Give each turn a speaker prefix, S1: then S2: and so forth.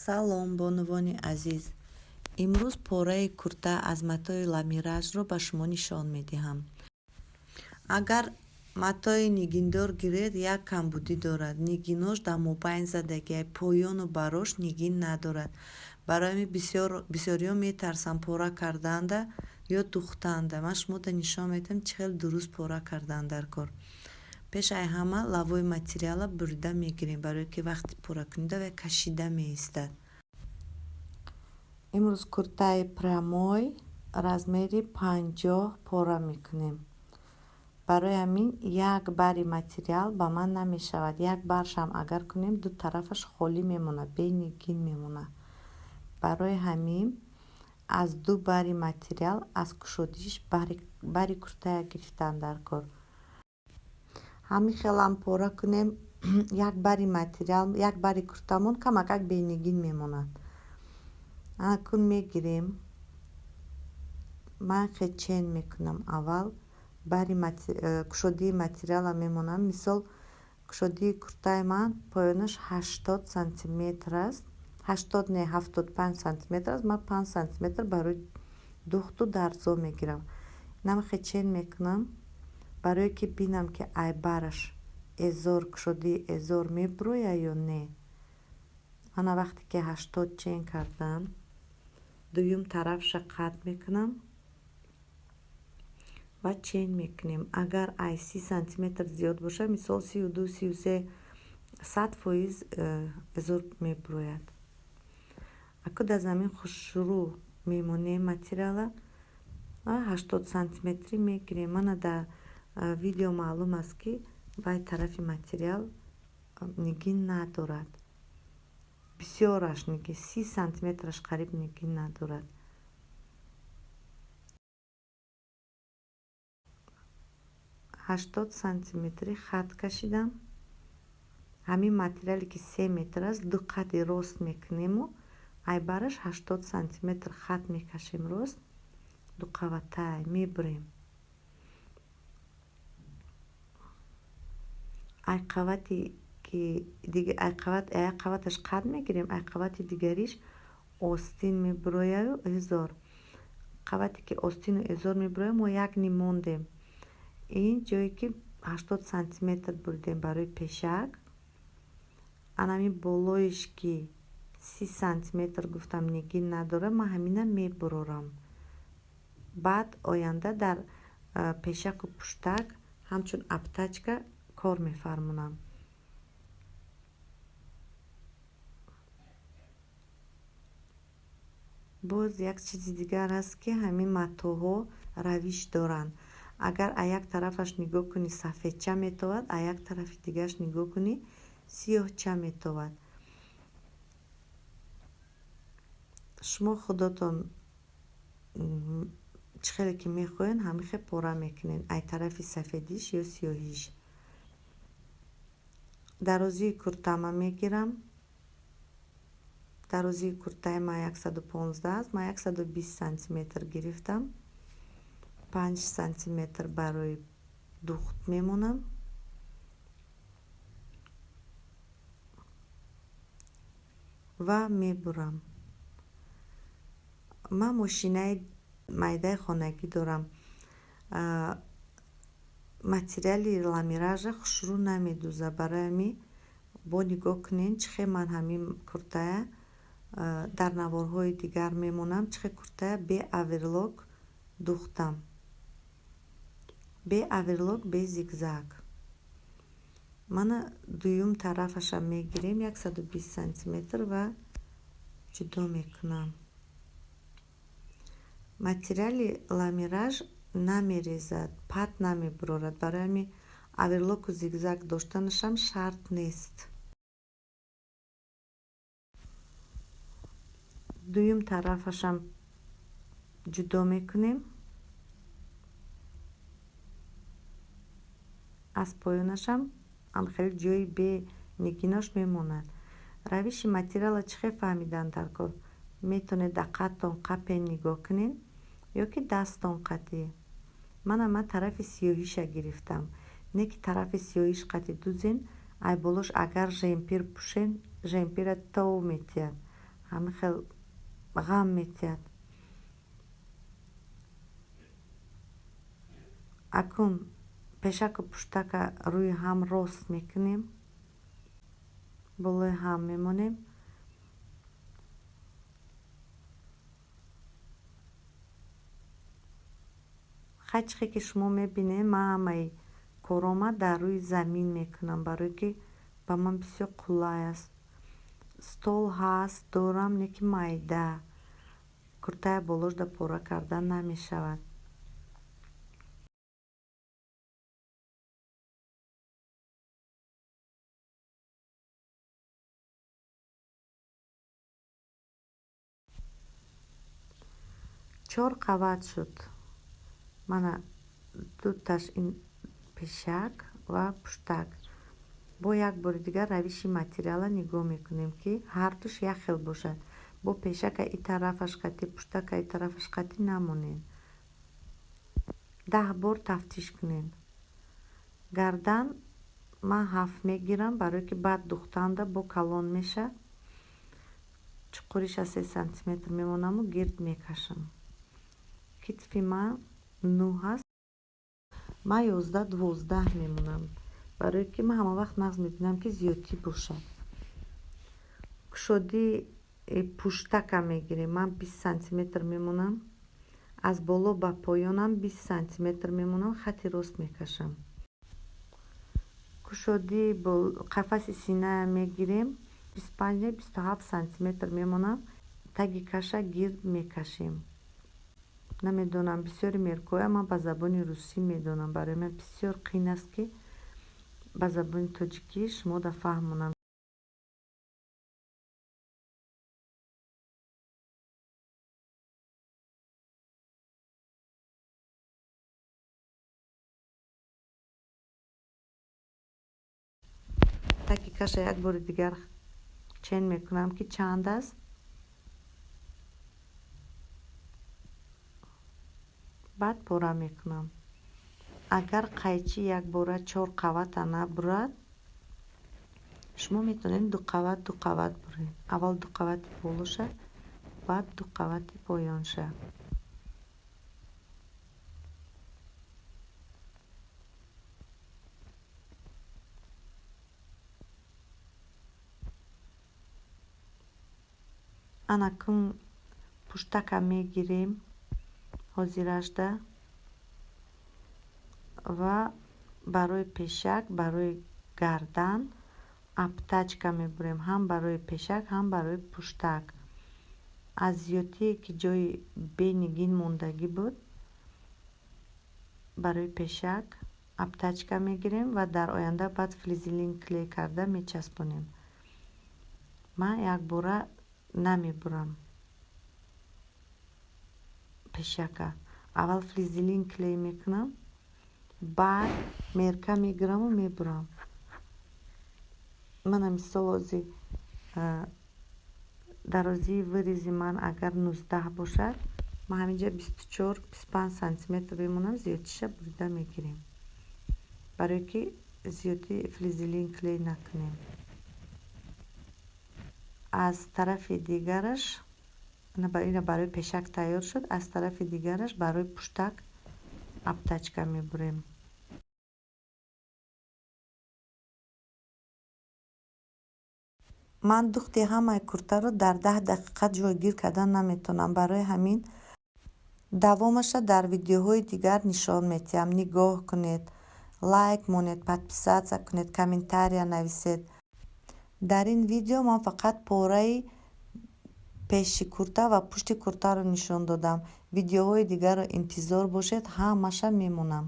S1: Салом, бонувони азиз! Имрӯз пораи курта аз матои ламиражро ба шумо нишон медиҳам. Агар матои нигиндор гиред, як камбудӣ дорад: нигинош дар мобайн задагиай, поёну барош нигин надорад. Барои ҳамин бисёриҳо метарсанд пора карданда ё духтанда. Ман шумода нишон медиҳам, чӣ хел дуруст пора кардан дар кор. Пеш ай ҳама лавои материала бурида мегирем, барое ки вақти поракунида вай кашида меистад. Имрӯз куртаи прямой размери 50 пора мекунем. Барои ҳамин як бари материал ба ман намешавад. Як баршам агар кунем, ду тарафаш холӣ мемонад, бенигин мемонад. Барои ҳамин аз ду бари материал аз кушодиш бари куртая гирифтан дар кор. Ҳамин хелам пора кунем, як бари материал, як бари куртамон камакак бенигин мемонад. Анакун мегирем, ман хел чен мекунам. Аввал бари кушодии материала мемонам. Мисол, кушодии куртаи ман поёнаш 80 сантиметр аст, 80 не, 75 сантиметр аст. Ман 5 сантиметр барои духту дарзо мегирам. Инам чен мекунам, барое ки бинам, ки ай бараш эзор, кушодии эзор мебурояд ё не. Ана, вақте ки 80 чен кардам, дуюм тарафша қатъ мекунам ва чен мекунем. Агар ай 30 сантиметр зиёд бошад, мисол 32, 33, 100% эзор мебурояд. Аку дар замин хушрӯ мемонем материала ва 80 сантиметрӣ мегирем. Мана, дар видео маълум аст, ки вай тарафи материал нигин надорад. Бисёраш нигин, 30 сантиметраш қариб нигин надорад. 80 сантиметрӣ хат кашидам. Ҳамин материале ки 3 метр аст, ду қадди рост мекунему ай бараш 80 сантиметр хат мекашем, рост дуқаватай мебурем. Ай қавати ки ай қаваташ қат мегирем, ай қавати дигариш остин мебурояю эзор. Қавате ки остину эзор мебурояд, мо як ним мондем. Ин ҷое ки 80 сантиметр буридем барои пешак, анами болоиш ки 30 сантиметр гуфтам нигин надорад, ман ҳамина мебурорам. Баъд оянда дар пешаку пуштак ҳамчун обтачка кор мефармонам. Боз як чизи дигар аст, ки ҳамин матоъҳо равиш доранд. Агар а як тарафаш нигоҳ кунӣ, сафедча метовад, а як тарафи дигараш нигоҳ кунӣ, сиёҳча метовад. Шумо худотон чӣ хеле ки мехоҳед, ҳамин хел пора мекунед, ай тарафи сафедиш ё сиёҳиш. Дарозии куртама мегирам. Дарозии куртаи ман 115 аст, ман 120 сантиметр гирифтам. 5 сантиметр барои духт мемонам ва мебурам. Ман мошинаи майдаи хонагӣ дорам. Материали ламиража хушрӯ намедӯзад. Барои ҳамин бо нигоҳ кунед, чӣ хел ман ҳамин куртая дар наворҳои дигар мемонам, чӣ хел куртая бе оверлок духтам, бе оверлок, бе зигзаг. Мана, дуюм тарафашам мегирем, 120 сантиметр ва ҷудо мекунам. Материали ламираж намерезад, пат намебурорад. Барои ҳамин оверлоку зигзаг доштанашам шарт нест. Дуюм тарафашам ҷудо мекунем. Аз поёнашам ам хеле ҷои бе нигинош мемонад. Равиши материала чӣ хел фаҳмидан дар кор? Метавонед даққаттон қапен нигоҳ кунед ё ки дасттон қатӣ. Мана, ман тарафи сиёҳиша гирифтам. Не ки тарафи сиёҳиш қатӣ дузен, ай болош агар жемпир пӯшен, жемпира тов метиҳад. Ҳамин хел ғам метиҳад. Акун пешаку пуштака рӯи ҳам рост мекунем, болои ҳам мемонем. Хай, ки шумо мебинед, ман ҳамаи корома дар рӯи замин мекунам, барое ки ба ман бисёр қулай аст. Стол ҳаст, дорам, не ки майда, куртая болошда пора кардан намешавад. Чор қават шуд. Мана дуташ ин пешак ва пуштак. Бо як бори дигар равиши материала нигоҳ мекунем, ки ҳардуш як хел бошад. Бо пешака и тарафаш қатӣ, пуштака и тарафаш қатӣ намонед. 10 бор тафтиш кунед. Гардан ман 7 мегирам, барое ки баъд духтанда бо калон мешавад. Чуқуриша 3 сантиметр мемонаму гирд мекашам. Китфи ман 9 ҳаст, ман 11-12 мемонам, барое ки ман ҳама вақт нағз мебинам, ки зиёдтӣ бошад. Кушодии пуштака мегирем, ман 20 сантиметр мемонам, аз боло ба поёнам 20 сантиметр мемонам, хати рост мекашам. Кушодии қафаси синая мегирем, 25-27 сантиметр мемонам, таги каша гирд мекашем. Намедонам, бисёри меркоя ман ба забони русӣ медонам, барои ман бисёр қин аст, ки ба забони тоҷикӣ шумо да фаҳмонам. Таги каша як бори дигар чен мекунам, ки чанд аст. Баъд пора мекунам. Агар қайчи якбора 4 қавата набурад, шумо метавонед ду қават, ду қават буред. Аввал ду қавати болоша, баъд ду қавати поёнша. Анакун пуштака мегирем ҳозирашда ва барои пешак, барои гардан обтачка мебурем, ҳам барои пешак, ҳам барои пуштак. Аз зиёдтие ки ҷои бенигин мондагӣ буд, барои пешак обтачка мегирем ва дар оянда баъд флизелин клей карда мечаспонем. Ман якбора намебурам пешака. Аввал флизелин клей мекунам, баъд мерка мегираму мебурам. Мана мисол, ози дарозии вырези ман агар 19 бошад, ман ҳаминҷа 24-25 сантиметр мемонам, зиёдтиша бурида мегирем, барое ки зиёдӣ флизелин клей накунем. Аз тарафи дигараш ина барои пешак тайёр шуд, аз тарафи дигараш барои пуштак обтачка мебурем. Ман духти ҳамаи куртаро дар 10 дақиқа ҷойгир кардан наметавонам, барои ҳамин давомаша дар видеоҳои дигар нишон метиҳам. Нигоҳ кунед, лайк монед, подписаться кунед, комментария нависед. Дар ин видео ман фақат пораи пеши курта ва пушти куртаро нишон додам. Видеоҳои дигарро интизор бошед, ҳамаша мемонам.